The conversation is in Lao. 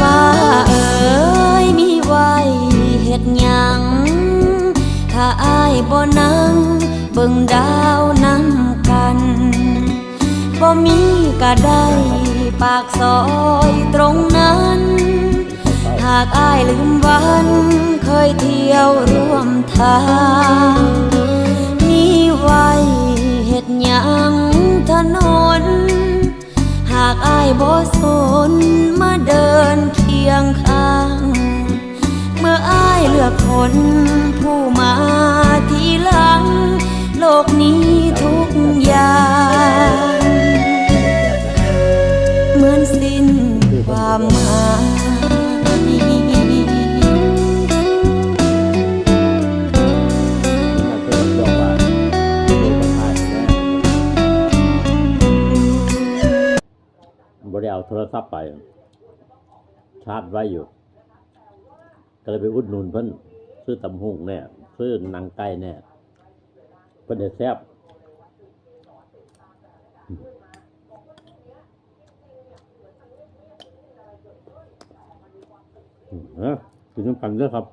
ຟ້າເອີຍ ມີໄວ້ເຮັດຫຍັງ ຖ້າອ້າຍບໍ່ນັ່ງເບິ່ງດາວນຳກັນ? ບໍ່ມີກະໄດ້ປາກຊອຍຕົງນັ້ນ ຫາກອ້າຍລືມວັນເຄີຍທ່ຽວຮ່ວມທາງ. ມີໄວ້ເຮັດຫຍັງຖະໜົນ ຫາກອ້າຍບໍ່ສົນມາເດີນຄຽງຂ້າງ? ເມື່ອອ້າຍເລືອກຄົນຜູ້ມາທີຫຼັງ ໂລກນີ້ທຸກຢ່າງເໝືອນສິ້ນຄວາມໝາຍ. ບໍ່ໄດ້ເອົາໂທລະສັບໄປ ຊາດໄວ້ຢູ່. ກໍເລີຍໄປອຸດໜູນເພິ່ນ ຊື້ຕຳຫຸ່ງແດ່ ຊື້ໜັງໄກ່ແດ່ ເພິ່ນເຮັດແຊບ. ເອີ ກິນນຳກັນເດີຄັບ.